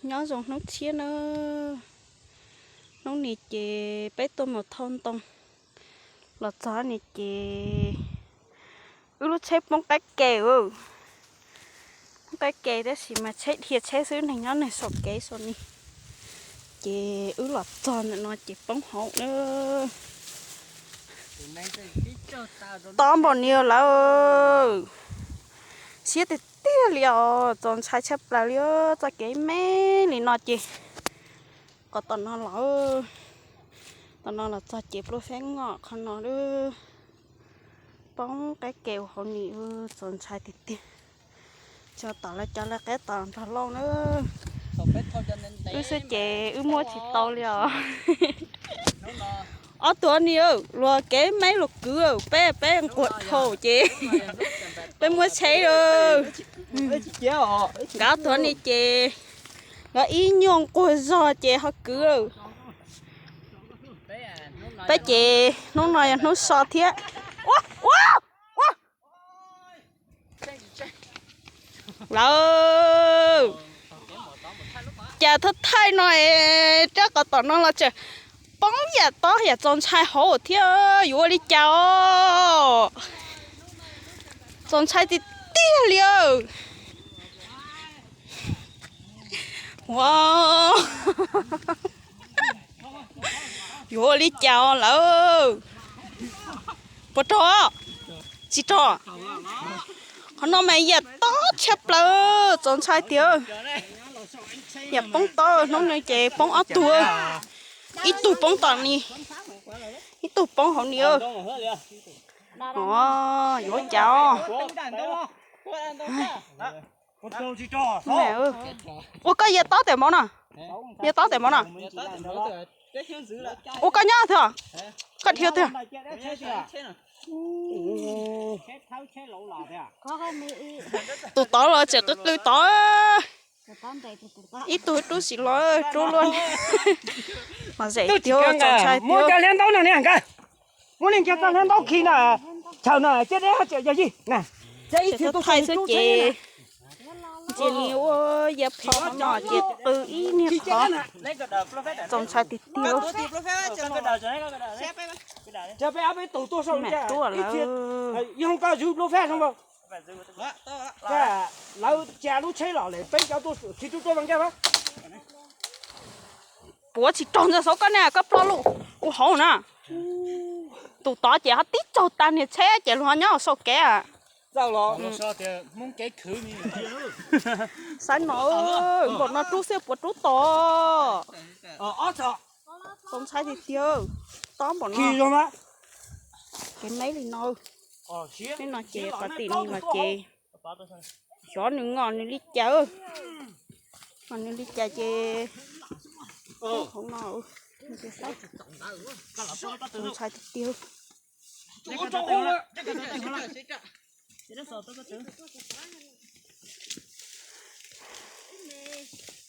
Nyob zoo hnub tshiab na. Hnub ni ces peb tuaj mus thauj ntoo, los txog ni ces wb lub tsheb poob qab ke. Poob qab ke tab sis mas tsheb dhia tsheb xwb, neeg nyob neeg saum kev saum ni. Ces wb los txog ntawm no ces poob hauv na. Tob npaum ni lawm. Siab tiag tiag li os, txaus ntshai tshaj plaws li os, txoj kev me li no ces. Qhov tom no los, tom no los txog ces pluaj feb ngom qhov no. Poob qab ke hauv ni, txaus ntshai tiag tiag. Tso tom lawv cov lawv qab tom nrog lauj na. Wb xwb ces wb muab tsis tau li os. Ob tug ni luag kev me luag kwv, peb peb nquag dhau ces peb muab tsheb. Nkawd ob tug ni ces nkawd ib nyuag nquag zog ces ho kwv. Peb ces hnub no yog hnub so thiab. Ua, ua, ua lawm. Cas thawj thaij no es rab qhov tom no los tseem poob yam tob yam txaus ntshai hauv thiab, yuav ua li cas os? Txaus ntshai tiag tiag li. Ua, yuav ua li cas os lawm? Puas rog? Tsis rog. Qhov no mas yam tob tshaj plaws, txaus ntshai tiag. Yam poob tob hnub no ces poob ob tug, ib tug poob tom ni, ib tug poob hauv ni. Yuav cas os? Ua koj ya tob tes mov no, ya tob tes mov no. Ua koj nyob twg? Koj dhia twg? Tus tod los tseem qw qw tod. Ib tug rub sim los rub luaj. Mas zem tiag, txaus ntshai tiag. Muab cov hliab ntaub no niag nkawd, muab li kiag txoj hliab ntaub khi na, chaw no cia deb tseem yog yig na. Thaij xwb ces ntsia ni ua ya plho no ces qw ib niag qhov. Txaus ntshai tiag tiag. Peb ob peb tus tuaj saum, ib txhia, yog koj zwv pluaj fab zoo. Lawv tsa lub tsheb los lawm, peb cov tuaj khi rub tuaj zoo nkauj. Puav tsis raug ntawm xauv koj ne, koj ploj lawm ua hauv na. Tus tod ces ho tib tsaug tag niag tsheb ces luag nyob saum kev. Xaib no, npaum no rub xwb puas rub tod. Txaus ntshai tiag tiag, tob npaum no. Kev me li no, me no ces qhov tim ni los ces xyov nws ngos nws li cas, ngos nws li cas ces hauv no. Txaus ntshai tiag tiag.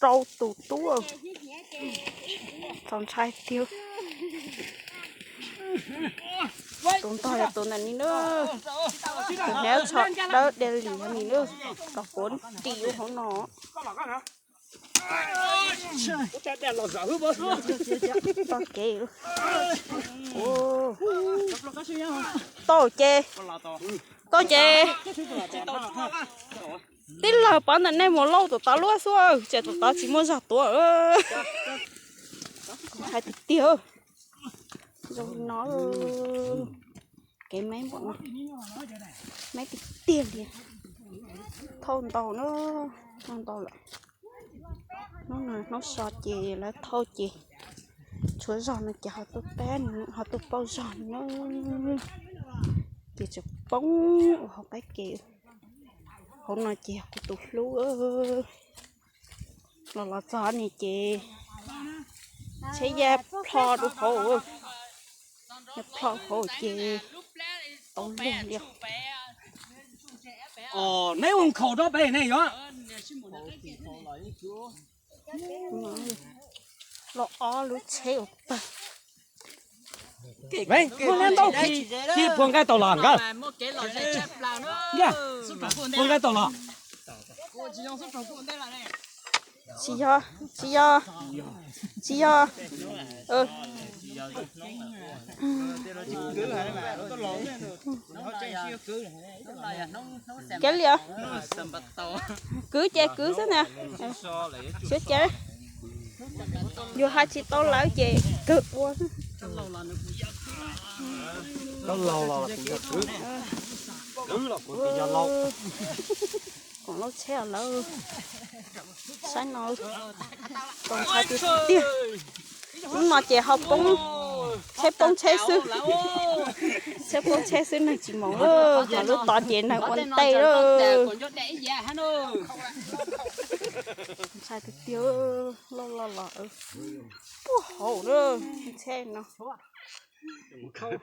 Rau tus tub, txaus ntshai tiag. Tus ntog yog tus ntawm ni na, tus hniav tsho dawb de lim ni na, kom puav nti hauv no. Toj kev, tau ces, tau ces. Tib lawg pov ntawm nej mus lauj tus tod luaj xwb, ces tus tod tsis muaj zog tuav. Hais tiag tiag, zoo li no, kev me npaum no, me tiag tiag li. Thauj ntau na, thauj ntau lawm. Hnub no hnub so ces lawv thauj ces tshuav zog no ces ho tuaj pab, ho tuaj pauj zog na. Ces tseem poob ua hauv qab ke. Hauv no ces yog kuv tus hlub. Los los txog ni ces tsheb ya plho rau hauv, ya plho hauv ces tau lug li. Neb ua nkhaus rau pem ne yog. Los ob lub tsheb ua pawg. Muab neb ntaub khi, khi puas nqaij tau los nkawd? Puas nqaij tau los? Tsis yog, tsis yog, tsis yog. Kav liam, kwv ces kwv xwb na. Suav ces yus hais tsis tau lawv ces kawg ua. Koom lauj tsheb lawm. Saib no, txaus ntshai tiag tiag. Hnub no ces ho poob, tsheb poob tsheb xwb. Tsheb poob tsheb xwb neeg tsis mus lawm, ho lub tod ces neeg ua ntej lawm. Ntshai tiag tiag, loj loj los puag hauv lawm tsheb no. Txaus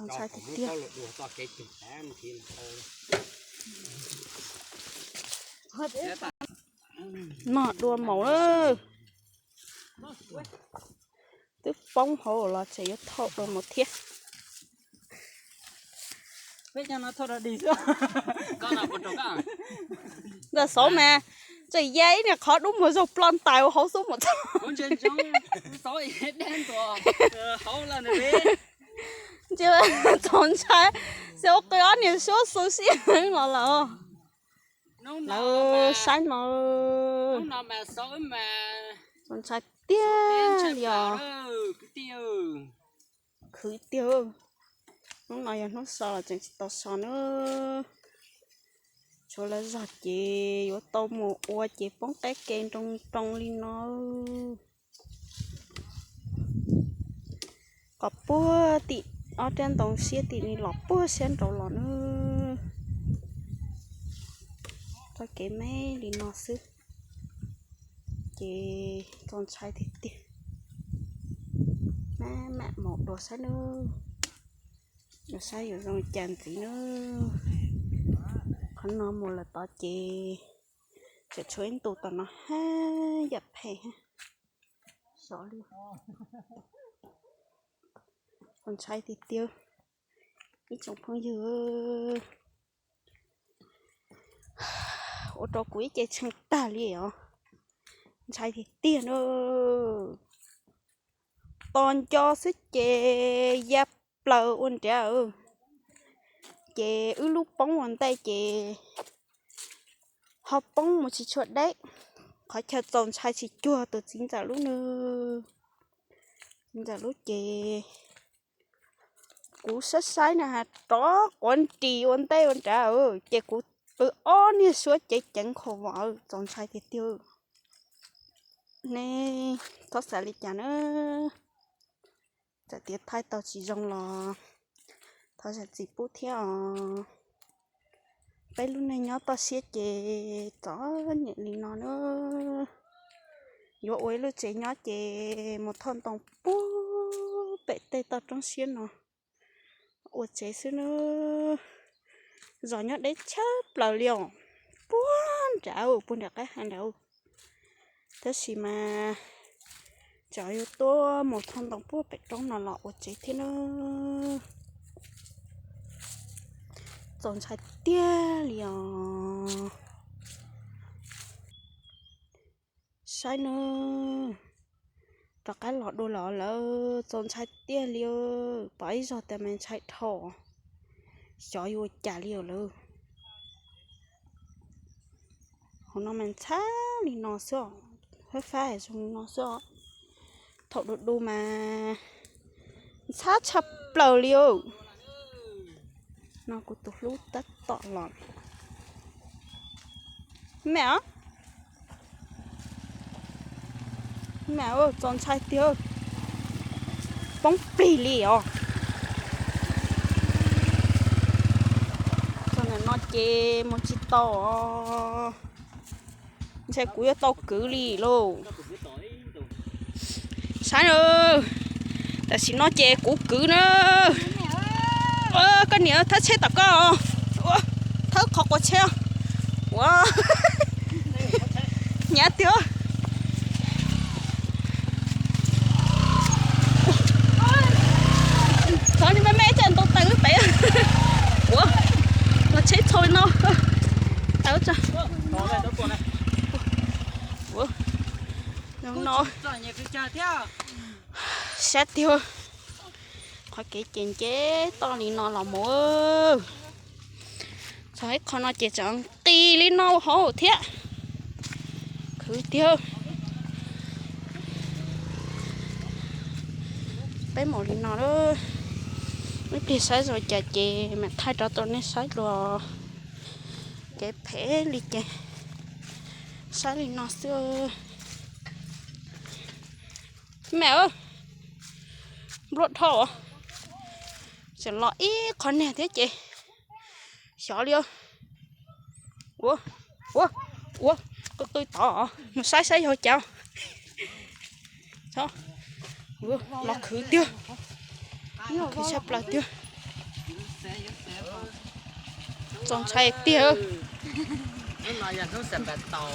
ntshai tiag tiag. Noj dua mus lawm. Twb poob hauv los tseem yuav thauj dua mus thiab. Ntawm xauv mas tseem ya ib niag qhov dub muag zaug plo ntais ua hauv xub mus txog. Ntsia txaus ntshai, xyov ua qw ob niag suab xu siab los lawm. Lawv saib no, txaus ntshai tiag li os. Khwv tiag. Hnub no yog hnub so los tseem tsis tau so na. Tshuav lawv zog ces yuav tau mus ua ces poob qab ke nroo nroo li no. Qhov puag tim ob rab ntoo siab tim li los puag siab nraud los na. Txoj kev me li no xwb ces txaus ntshai tiag tiag. Mam mam mus dua saib nawb, yuav saib yuav zoo cas ntxiv nawb. Qhov no mus lawm tod ces tseem tshuav ib ntu tom no hab yam phem hab. Sov li, txaus ntshai tiag tiag ib tsoom phooj ywg. Ua rau kuv ib ce tshee tag li os. Ntshai tiag tiag na. Tos nco xwb ces ya plaws ua nrad. Ces wb lub poob ua ntej ces ho poob mus tsis tshua deb. Qhov chaw txaus ntshai tsis cuag tus txiv ntxawm lub nws. Txiv ntxawm lub ces kuv saib saib na has rov quav nris ua ntej ua nrad ces kuv qw ob niag suab ceev ceev khuam vos, txaus ntshai tiag tiag. Nej txhob xav li cas na. Txawm tias thaij tau tsis zoo los thov zam txim pub thiab os. Peb lub neej nyob toj siab ces txom nyem li no na. Yuav ua ib lub tsev nyob ces mus thauj ntoo puag pem tej toj roob siab no ua tsev xwb na. Zos nyob deb tshaj plaws li os, puag nrad puag nram qab ha nrad. Tab sis mas tsam yuav tuaj mus thauj ntoo puag pem roob no los ua tsev thiab na. Txaus ntshai tiag li os. Saib na, rov qab los dua lawm lawm, txaus ntshai tiag li. Pom ib zaug tas mas ntshai dhau, xyov yuav ua cas li os lawm. Hauv no mas ntxhab li no xwb os, fab fab zoo li no xwb os. Thaum du du mas ntxhab tshaj plaws li os. No kuv tus hlub tab tom los. Me os, me, txaus ntshai tiag, poob plig li os. Txog ntawm no ces mus tsis tau os. Ntshai kuv yuav tau kwv li lauj. Saib na, tam sim no ces kuv kwv na. Koj niam, thawb tsheb tom koj, thawb qhov quav tsheb. Ua, hnyav tiag. Ua, no sab tiag, qhov kev ces nce toj li no los mus. Txog ib qho no ces tseem nqis li no hauv thiab. Khwv tiag. Peb mus li no lawm. Ib pliag saib zoo cas ces mam thaij rov rau nej saib dua. Kev phem li ces saib li no xwb. Me, npluaj dhau. Tseem los ib qho niag thiab ces xyov li. Ua, ua, ua, qw qw tod mus saib saib yog cas. Los khwv tiag, khwv tshaj plaws tiag. Txaus ntshai tiag. Hnub no yog hnub Sabbath tau.